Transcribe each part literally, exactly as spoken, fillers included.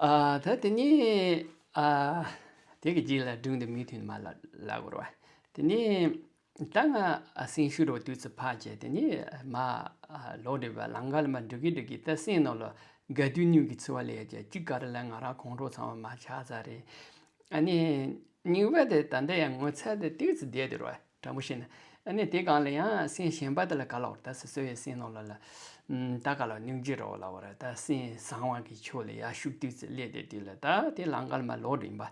ཨ་ད་དེ་ནས་ཨ་དེ་གི་རྗེས་ལ་སྒྲུང་དེ་མུ་མཐུད་ནས་མར་ལ་ལབ་དགོས་རེད་བ། དེ་ནས་ད་ང་ཨ་སེམས་ཤུགས་རོ་དུས་ཚོད་ཕར་བྱས། དེ་ནས་མར་ཨ་ལོག་འགྲོ་བ། ལམ་ཁ་ལ་མར་འགྲོ་གི་འགྲོ་གི་ད་སེམས་ནང་ལ་དགའ་སྡུག་གཉིས་ཀྱི་འཚོ་བ་ལས་ཀྱང་གཅིག་ག་རེ་ལབ། ང་རང་ཁོང་ཁྲོ་ཚང་མ་མར་ཆག་ཚར་རེད། ཨ་ནི་གཉིས་པ་དེ་ད་ལྟ་ཡང་ངོ་ཚ་དེ་ཏོག་ཙམ་བསྡད་དེ་རེད་བ། དྲང་པོ་བཤད་ན། ཨ་ནི་དེ་སྒང་ལ་ཡང་སེམས་གཞན་པ་དེ་ལ་ག་ལབ་རེད། ད་སོ་སོ་ཡི་སེམས་ནང་ལ་ལ་ཨམ་ད་ག་ལབ། སྙིང་རྗེ་རོ་ལབ་པ་རེད། ད་སེམས་བཟང་བ་གི་ཕྱོགས་ལ་ཡར་ཤུགས་ཏོག་ཙམ་སླེབས་དེ་དུས་ལ། ད་དེ་ལམ་ཁ་ལ་མར་ལོག་འགྲོ་ཡིན་པ།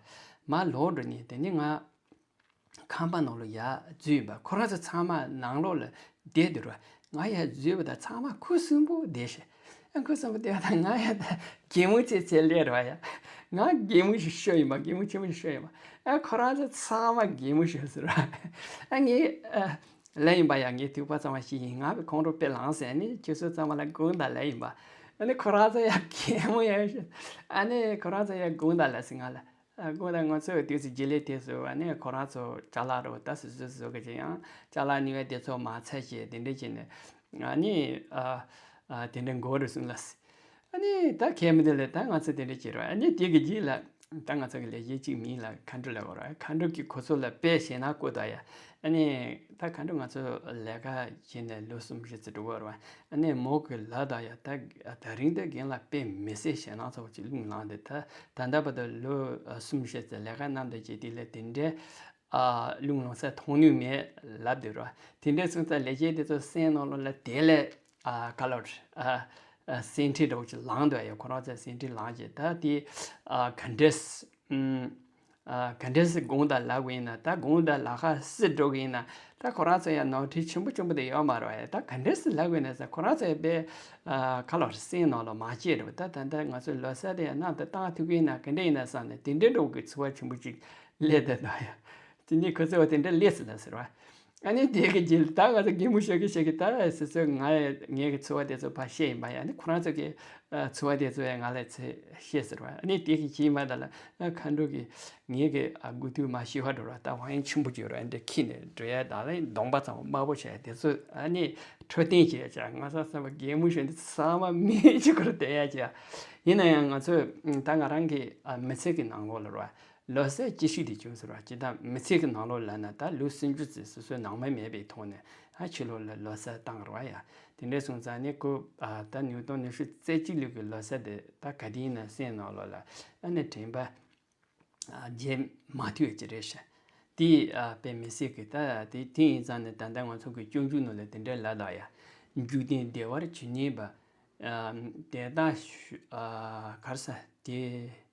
མར་ལོག་འགྲོ་ནས་དེ་ནས་ང་ཁང་པ་ནང་ལ་ཡར་འཛུལ་ཡིན་པ། ཁོ་རང་ཚོ་ཚང་མ་ནང་ལོགས་ལ་བསྡད་དེ་རེད་བ། ང་ཡར་འཛུལ་བ་དང་ཚང་མ་ཁུ་སིམ་པོ་བསྡད་ཤག་ཨ་ཁུ་སིམ་པོ་བསྡད་པ་དང་ང་ཡར་ད་གད་མོ་ཚད་ཚད་སླེབས་རེད་བ་ཡ། ང་གད་མོ་ཞིག་ཤོར་ཡིན་པ། གད་མོ་ཆེན་པོ་ཞིག་ཤོར་ཡིན་པ། ཨ་ཁོ་རང་ཚོ་ཚང་མ་གད་མོ་ཤོར་ཟེར་བ། ཨ་ངས་ཨ་ལབ་ཡིན་པ་ཡ། ངའི་ཐུག་པ་ཚང་མ་ཤི་ཡིན། ང་བའི་ཁོང་ཁྲོ་དཔེ་ལངས་ཟེར། ཨ་ནི་ཁྱོད་ཚོ་ཚང་མ་ལ་དགོངས་དག་ལབ་ཡིན་པ། ཨ་ནི་ཁོ་རང་ཚོ་ཡ་གད་མོ་ཡ་ཤོར། ཨ་ནི་ཁོ་རང་ཚོ་ཡ་དགོངས་དག་ལབ་ཟེར་ང་ལ། ཨ་དགོངས་དག། ང་ཚོ་དུས་ཚོད་བརྗེ་ལེ་དེ་ཚོ་ཨ་ནི་ཁོ་རང་ཚོ་ཅ་ལག་རོ་ད་སོ་སོ་སོ་གི་ཅི་ཡང་ཅ་ལག་ནི་བའི་དེ་ཚོ་མ་ཚད་ཅེས་དེ་འདྲ་བྱས་ནས། ཨ་ནི་ཨ་ཨ་དེ་འདྲ་མགོ་རུ་སོང་ལ། ཨ་ནི་ད་གལ་མི་འདུག་ལ་ད་ང་ཚོ་དེ་འདྲ་བྱེད་རོགས། ཨ་ནི་དེ་གི་རྗེས་ལ་ད་ང་ཚོ་གི་ལས་བྱེད་གཅིག་མིང་ལ་མཁའ་འགྲོ་ལབ་དགོས་རོགས། མཁའ་འགྲོ་གིས་ཁོ་ཚོ་ལ་དཔེ་ཞེད་སྣང་བསྐུར་དང་ཡ། ཨ་ནི་ད་མཁའ་འགྲོ་ང་ཚོ་ལས་ཀ་བྱས་ནས་ལོ་གསུམ་བཞི་ཙམ་འགྲོ་གི་རེད་བ། ཨ་ནི་མོ་གིས་ལབ་དང་ཡ། ད་ད་རིང་དེ་རྒན་ལགས་དཔེ་མི་སྲིད་ཞེད་སྣང་ཚ་པོ་ཅིག་རླུང་ལངས་ཏེ། ད་ད་ལྟ་བར་དུ་ལོ་གསུམ་བཞི་ཙམ་ལས་ཀ་མཉམ་དུ་བྱས་དུས་ལ་དེ་འདྲའི་ཨ་རླུང་ལངས་ས་མཐོང་མྱོང་མེད་ལབ་འདུག་ར། དེ་འདྲ་སོང་ཙང་ལས་བྱེད་དེ་ཚོ་སེམས་ནང་ལོགས་ལ་དེ་ལས་ཨ་ག་ལབ་རེད། ཨ་ཨ་སེམས་ཁྲལ་འདྲ་བོ་ཅིག་ལངས་འདུག་ཡ། ཁོ་རང་ཚོ་སེམས་ཁྲལ་ལངས་བྱས། ད་དེ་ཨ་ག་འདྲས་ཨམ་ཨ་ག་འདྲས་སེ་དགོངས་དག་ལབ་དགོས་ཡིན་ན། ད་དགོངས་དག་ལབ་ཁ་སེ་འགྲོ་གི་ཡིན་ན། ད་ཁོ་རང་ཚོ་ཡ་ནོར་འཁྲུལ་ཆེན་པོ་ཆེན་པོ་དེ་ཡོད་མ་རེད་ཡ། ད་ག་འདྲས་སེ་ལབ་དགོས་ན་ཟེར། ཁོ་རང་ཚོ་ཡ་དཔེ་ཨ་ག་ལབ་རེད། སེམས་ནང་ལ་མ་སྐྱིད་འདྲ་བོ། ད་ད་ལྟ་ང་ཚོའི་ལོ་གསར་དེ་ཡ་ནང་དུ་བཏང་ཐུབ་ཀྱི་ཡིན་ན་ག་འདྲ་ཡིན་ན་བསམ་ནས། དེ་འདྲ་འདྲ་བོ་གི་ཚོར་བ་ཆེན་པོ་ཅིག་སླེབས་བསྡད་འདུག་ཡ། དེ་ནས་ཁོ་ཚོ་བ་དེ་འདྲ་སླེབས་སོང་ལ་ཟེར་བ། ཨ་ནི་དེ་གི་རྗེས་ལ་ད་ང་ཚོ་གད་མོ་ཤོར་གི་ཤོར་གི། ད་སོ་སོ་ང་ངའི་གི་ཚོར་བ་དེ་ཚོ་ཕར་བཤད་ཡིན་པ་ཡ། ཨ་ནི་ཁོ་རང་ཚོ་གི་ཨ་ཚོར་བ་དེ་ཚོ་ཡ་ང་ལ་ཚེ་བཤད་ཟེར་བ། ཨ་ནི་དེ་གི་རྗེས་མ་ད་ལ་ཨ་མཁའ་འགྲོ་གི་ངའི་གི་ཨ་དགུ་ཐུག་མ་ཤི་བ་འགྲོ་ར། ད་ཝང་ཡིན་ཆེན་པོ་བྱོས་ར། འདྲ་ཁྱི་ནས་འགྲོ་ཡ། ད་ལ་གདོང་པ་ཚང་མ་དམར་པོ་བྱས། དེ་ཚོ་ཨ་ནི་འཕྲོད་བསྟེན་བྱས་ཡ་ཅག་ང་ས་ས་བ་གད་མོ་ཤོར་འདི་ཚང་མ་མི་གཅིག་ཁུར་བསྡད་ཡ་ཅག་ཡིན་ན་ཡང་ང་ཚོས་ད་ང་རང་གི་ཨ་མི་ཚེ་གི་ནང་ལོགས་ལ་ར། ལོ་གསར་སྐྱིད་ཤོས་དེ་བྱུང་ཟེར་བ། ཅི་ལྟར་མི་ཚེ་གི་ནང་ལོགས་ལ་ན་ད་ལོ་སུམ་ཅུ་ཙམ་སོ་སོའི་ནང་མི་མེད་པའི་ཐོག་ནས་ཨ་ཕྱི་ལོགས་ལ་ལོ་གསར་བཏང་ར་བ་ཡ། དེ་འདྲ་སོང་ཙང་ནི་ཁོ་ཨ་ད་ཉིས་སྟོང་ཉི་ཤུ་རྩ་གཅིག་ལོ་གི་ལོ་གསར་དེ་ད་ག་དུས་ཡིན་ན་སེམས་ནང་ལོགས་ལ་ཨ་ནི་དྲན་པ་ཨ་བརྗེད་མ་ཐུབ་ཀྱི་རེད་ཤག་དེ་ཨ་དཔེ་མི་སྲིད་ཀྱི། ད་དེ་དེ་ཡིན་ཙང་ནི་ད་ལྟ་ང་ཚོ་གི་སྤྱོད་འཇུག་ནང་ལ་དེ་འདྲ་ལབ་ལ་ཡ། འཇིག་རྟེན་བདེ་བར་ཇི་སྙེད་པ། ཨ་དེ་དག་ཤུ་ཨ་ག་རེ་ཟ། དེ།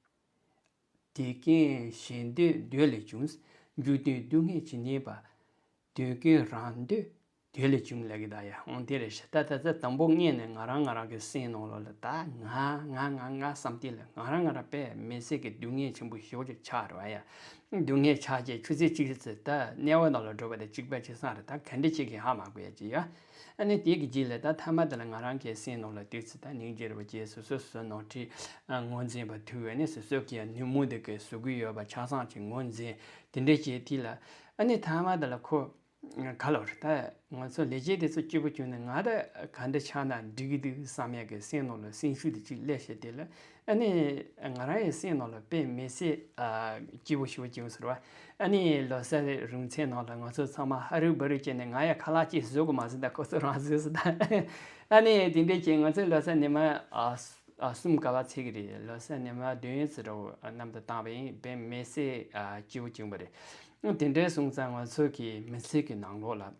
དེ་ཀུན་གཞན་འདོད་འདོད་ལས་བྱུང་། འཇིག་རྟེན་སྡུག་བསྔལ་ཇི་སྙེད་པ། དེ་ཀུན་རང་འདོད་འདོད་ལས་བྱུང་ལབ་ཀྱི་ད་ཡ། འོང་དེ་རེད་ཤག་ད་ད་ལྟ་དང་པོ་སྔོན་ནས་ང་རང་ང་རང་གི་སེམས་ནང་ལོགས་ལ་ད་ང་ང་ང་ང་བསམ་དུས་ལ་ང་རང་ང་རང་དཔེ་མི་སྲིད་ཀྱི་སྡུག་བསྔལ་ཆེན་པོ་ཞེ་པོ་ཅིག་ཆགས་རེད་བ་ཡ། སྡུག་བསྔལ་ཆགས་རྗེས་ཆུ་ཚོད་གཅིག་ཙམ་ད་དམྱལ་བ་ནང་ལ་འགྲོ་བ་དང་གཅིག་པ་གཅིག་རྐྱང་རེད། ད་ག་འདྲ་བྱེད་ཀྱི་ཧ་མ་གོ་ཡ་ཅིག་ཡ། ཨ་ནི་དེ་གི་རྗེས་ལ་ད་མཐའ་མ་དེ་ལ་ང་རང་གི་སེམས་ནང་ལ་དུས་ཚོད་ད་སྙིང་རྗེ་རུ་བྱས། སོ་སོ་སོ་ནོར་འཁྲུལ་ངོས་འཛིན་པ་ཐུབ། ཨ་ནི་སོ་སོ་གི་ཉོན་མོངས་དེ་གི་བཟོ་གི་ཡོད་པ་ཆ་ཚང་ཅིག་ངོས་འཛིན། དེ་འདྲ་བྱས་དུས་ལ་ཨ་ནི་མཐའ་མ་དེ་ལ་ཁོ་ག་ལབ་རེད། ད་ང་ཚོ་ལས་བྱེད་དེ་ཚོ་སྐྱིད་པོ་བྱུང་ནས་ང་ད་ག་འདྲ་ཆགས་ན་འགྲིག་གི་འདུག་བསམ་ཡ་གི་སེམས་ནང་ལ་སེམས་ཤུགས་དེ་ཅིག་སླེབས་བྱས་དེ་ལ། ཨ་ནི་ང་རང་ཡི་སེམས་ནང་ལ་དཔེ་མི་སྲིད་ཨ་སྐྱིད་པོ་ཞེ་པོ་བྱུང་ཟེར་བ། ཨ་ནི་ལོ་གསར་རིང་ཚད་ནང་ལ་ང་ཚོ་ཚང་མ་ཧ་རུ་བ་རུ་བྱས་ནས། ང་ཡ་ཁ་ལག་ཅིག་བཟོ་དགོས་མ་ཟེར། ད་ཁོ་ཚོ་རང་བཟོས་ཟེར། ད་ཨ་ནི་དེ་འདྲས་བྱས་ང་ཚོ་ལོ་གསར་ཉི་མ་ཨ་ཨ་གསུམ་ག་བ་ཚེས་ཀྱི་རེད། ལོ་གསར་ཉི་མ་བདུན་ཙམ་རོ་ཨ་མཉམ་དུ་བཏང་བ་ཡིན། དཔེ་མི་སྲིད་ཨ་སྐྱིད་པོ་བྱུང་བ་རེད། དེ་འདྲས་སོང་ཙང་ང་ཚོ་གི་མི་ཚེ་གི་ནང་ལོགས་ལ།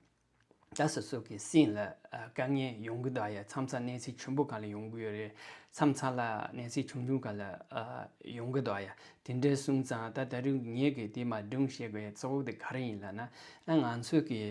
ད་སོ་སོ་གི་སེམས་ལ་ཨ་དཀའ་ངལ་ཡོང་གི་འདུག་ཡ། མཚམས་མཚམས་གནས་ཚུལ་ཆེན་པོ་སྒང་ལ་ཡོང་གི་ཡོད་རེད། མཚམས་མཚམས་ལ་གནས་ཚུལ་ཆུང་ཆུང་སྒང་ལ་ཨ་ཡོང་གི་འདུག་ཡ། དེ་འདྲ་སོང་ཙང་ད་ད་རུང་ངེད་ཀྱིས་དེ་མར་སྒྲུང་བཤད་དགོས་ཡ་གཙོ་བོ་དེ་ག་རེ་ཡིན་ལབ་ན། ཨ་ང་ཚོ་གི་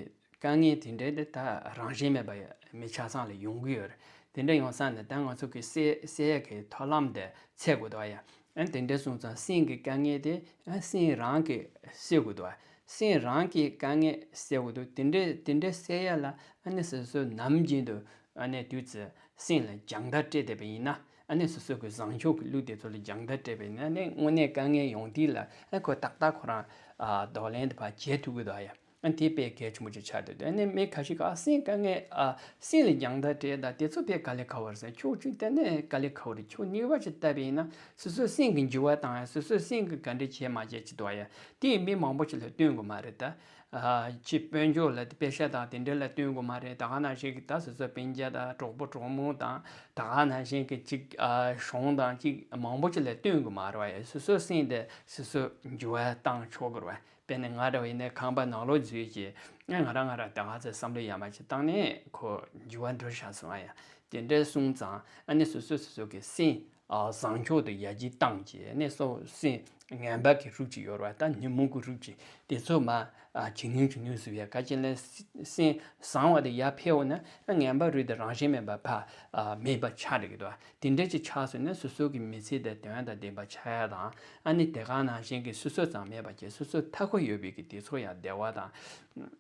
དཀའ་ངལ་དེ་འདྲ་དེ་ད་རང་བཞིན་མེད་པ་མི་ཆ་ཚང་ལ་ཡོང་གི་ཡོད་རེད། དེ་འདྲ་ཡོང་ཙང་ནས་ད་ང་ཚོ་གི་སེལ་སེལ་ཡ་གི་ཐབས་ལམ་དེ་འཚོལ་དགོས་འདུག་ཡ། ཨ་དེ་འདྲ་སོང་ཙང་སེམས་ཀྱི་དཀའ་ངལ་དེ་ཨ་སེམས་རང་གིས་སེལ་དགོས་འདུག་ཨ། སེམས་རང་གིས་དཀའ་ངལ་སེལ་དགོས་འདུག་དེ་འདྲ་དེ་འདྲ་སེལ་ཡ་ལ་ཨ་ནི་སོ་སོ་ནམ་རྒྱུན་དུ་ཨ་ནི་དུས་ཚོད་སེམས་ལ་སྦྱང་བརྡར་སྤྲད་བསྡད་པ་ཡིན་ན། ཨ་ནི་སོ་སོ་གི་བཟང་ཕྱོགས་ཀྱི་ལུགས་དེ་ཚོ་ལ་སྦྱང་བརྡར་སྤྲད་པ་ཡིན་ན། ཨ་ནི་དངོས་གནས་དཀའ་ངལ་ཡོང་དུས་ལ་ཨ་ཁོ་ཏག་ཏག་ཁོ་རང་ཨ་གདོང་ལེན་དེ་ཕར་བྱེད་ཐུབ་ཀྱི་འདུག་ཨ་ཡ། ཨ་དེ་དཔེ་གལ་ཆེན་པོ་ཅིག་ཆགས་འདུག་དེ་ནས་མི་ཁ་ཤས་ཀྱིས་ཨ་སེམས་དཀའ་ངལ་ཨ་སེམས་ལ་སྦྱང་བརྡར་སྤྲད་དང་དེ་ཚོ་དཔེ་དཀའ་ལས་ཁག་པོ་རེད་ཟེར། ཕྱོགས་གཅིག་བལྟས་ན་དཀའ་ལས་ཁག་པོ་རེད། ཕྱོགས་གཉིས་པ་ཅིག་བལྟས་པ་ཡིན་ན་སོ་སོའི་སེམས་ཀྱི་འགྱུར་བ་བཏང་ཡ། སོ་སོའི་སེམས་ཀྱི་ག་འདྲ་བྱས་མ་བྱས་ཅིག་འདུག་ཡ། དེ་ཡིན་མི་མང་པོ་ཅིག་ལ་སྟོན་དགོས་མ་རེད་ད། ཨ་ཕྱི་དཔལ་འབྱོར་ལ་དཔེ་ཤ་དང་དེ་འདྲ་ལ་སྟོན་དགོས་མ་རེད། ད་ག་ནང་བཞིན་གྱི་ད་སོ་སོ་སྤུན་ཀྱག་དང་གྲོགས་པོ་གྲོགས་མོ་དང་ད་ག་ནང་བཞིན་གྱི་ཅིག་ཨ་གཞུང་དང་ཅིག་མང་པོ་ཅིག་ལ་སྟོན་དགོས་མ་རེད་བ། ཡ་སོ་སོའི་སེམས་དེ་སོ་སོ་འགྱུར་བ་བཏང་ཆོག་གི་རེད་བ། དཔེར་ན་ང་འདྲ་བ་ཡིན་ན་ཁང་པ་ནང་ལོགས་འཛུལ་གྱི་ང་རང་ང་རང་ད་ག་ཚོད་བསམ་བློ་ཡ་མ་ཅིག་བཏང་ནས་ཁོ་འགྱུར་བ་འགྲོ་བཞག་སོང་ཨ་ཡ། དེ་འདྲ་སོང་ཙང་ཨ་ནི་སོ་སོ་སོ་སོ་གི་སེམས་ཨ་བཟང་ཕྱོགས་དུ་ཡར་རྒྱས་བཏང་གི་ཨ་ནི་སོ་སེམས་ངན་པ་གི་རིགས་ཅིག་ཡོད་རེད་བ། ད་ཉོན་མོངས་ཀྱི་རིགས་ཅིག་དེ་ཚོ་མ་ཨ་ཇེ་ཉུང་ཇེ་ཉུང་བཟོ་ཡ། ག་ཅི་ལ་སེམས་བཟང་བ་དེ་ཡར་འཕེལ་འོང་ན་ཨ་ངན་པ་རིགས་དེ་རང་བཞིན་མེད་པ་ཕ་ཨ་མེད་པ་ཆགས་འགྲོ་གི་འདུག་དེ་འདྲ་ཅིག་ཆགས་སོང་ན་སོ་སོ་གི་མི་ཚེ་དེ་དོན་དང་ལྡན་པ་ཆགས་ཡ་དང་། ཨ་ནི་དེ་ག་ནང་བཞིན་གྱི་སོ་སོ་ཙམ་མེད་པ་ཅིག་སོ་སོ་མཐའ་འཁོར་ཡོད་པའི་གི་དེ་ཚོ་ཡང་བདེ་བ་དང་།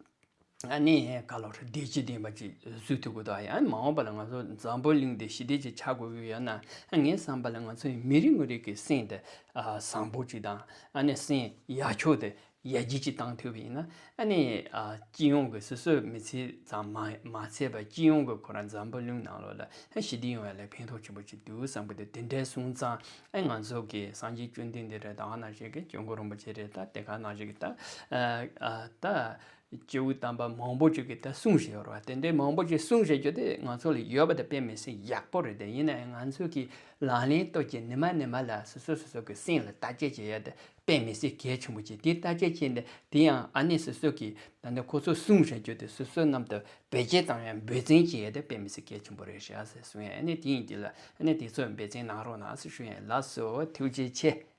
ཨ་ནི་ག་ལོར་བདེ་སྐྱིད་ལྡན་པ་ཅིག་བཟོ་ཐུབ་ཀྱི་འདུག་ཡ། ཨ་ནི་མ་འོངས་པ་ལ་ང་ཚོ་འཛམ་བུ་གླིང་འདི་ཞི་བདེ་ཅིག་ཆགས་དགོས་ཀྱི་ཡོད་ན། ཨ་ངའི་བསམ་པ་ལ་ང་ཚོ་མི་རེ་ངོ་རེ་གི་སེམས་དེ་ཨ་བཟང་པོ་ཅིག་དང་། ཨ་ནི་སེམས་ཡག་ཕྱོགས་དེ་ཡར་རྒྱས་ཅིག་བཏང་ཐུབ་པ་ཡིན་ན། ཨ་ནི་ཨ་སྤྱི་ཡོངས་ཀྱི་སོ་སོའི་མི་ཚེ་ཙམ་མ་མ་ཚད་པར་སྤྱི་ཡོངས་ཀྱི་ཁོ་རང་འཛམ་བུ་གླིང་ནང་ལོགས་ལ་ཨ་ཞི་བདེ་ཡོང་བ་ལ་ཕན་ཐོགས་ཆེན་པོ་ཅིག་འདུག་བསམ་གྱི་འདུག་དེ་འདྲ་སོང་ཙང་ཨ་ང་ཚོ་གི་སངས་རྒྱས་བཅོམ་ལྡན་འདས་རེད། ད་ག་ནང་བཞིན་གྱི་སྐྱབས་མགོན་རིན་པོ་ཆེ་རེད། ད་དེ་ག་ནང་བཞིན་གྱི་ད་ཨ་ཨ་ད་སྐྱེས་བུ་དམ་པ་མང་པོ་ཅིག་གིས་ད་གསུངས་བཞག་ཡོད་རེད་བ། དེ་འདྲའི་མང་པོ་ཅིག་གསུངས་བཞག་རྒྱུ་དེ་ང་ཚོ་ལ་ཡོད་པ་དེ་དཔེ་མི་སྲིད་ཡག་པོ་རེད། དེ་ཡིན་ན་ཡང་ང་ཚོ་གིས་ལག་ལེན་གཏོད་ཀྱི་ཉི་མ་ཉི་མ་ལ་སོ་སོ་སོ་སོ་གི་སེམས་ལ་བརྟག་དཔྱད་བྱེད་ཡ་དེ་དཔེ་མི་སྲིད་གལ་ཆེན་པོ་ཅིག་དེ་བརྟག་དཔྱད་བྱས་ནས་དེ་ཡང་ཨ་ནེ་སོ་སོ་གིས་ད་ནི་ཁོ་ཚོ་གསུངས་བཞག་རྒྱུ་དེ་སོ་སོའི་རྣམ་དུ་བེད་སྤྱད་བཏང་ཡ་འབད་བརྩོན་བྱེད་ཡ་དེ་དཔེ་མི་སྲིད་གལ་ཆེན་པོ་རེད་ཤག་ཟེར་གསུང་ཡ། ཨ་ནེ་དེ་ཡིན་གྱི་ལ་ཨ་ནེ་དེ་ཚོ་འབད་བརྩོན་གནང་རོགས་གནང་ཟེར་ཞུ་ཡ་ཡིན། ལགས་སོ། ཐུགས་རྗེ་ཆེ།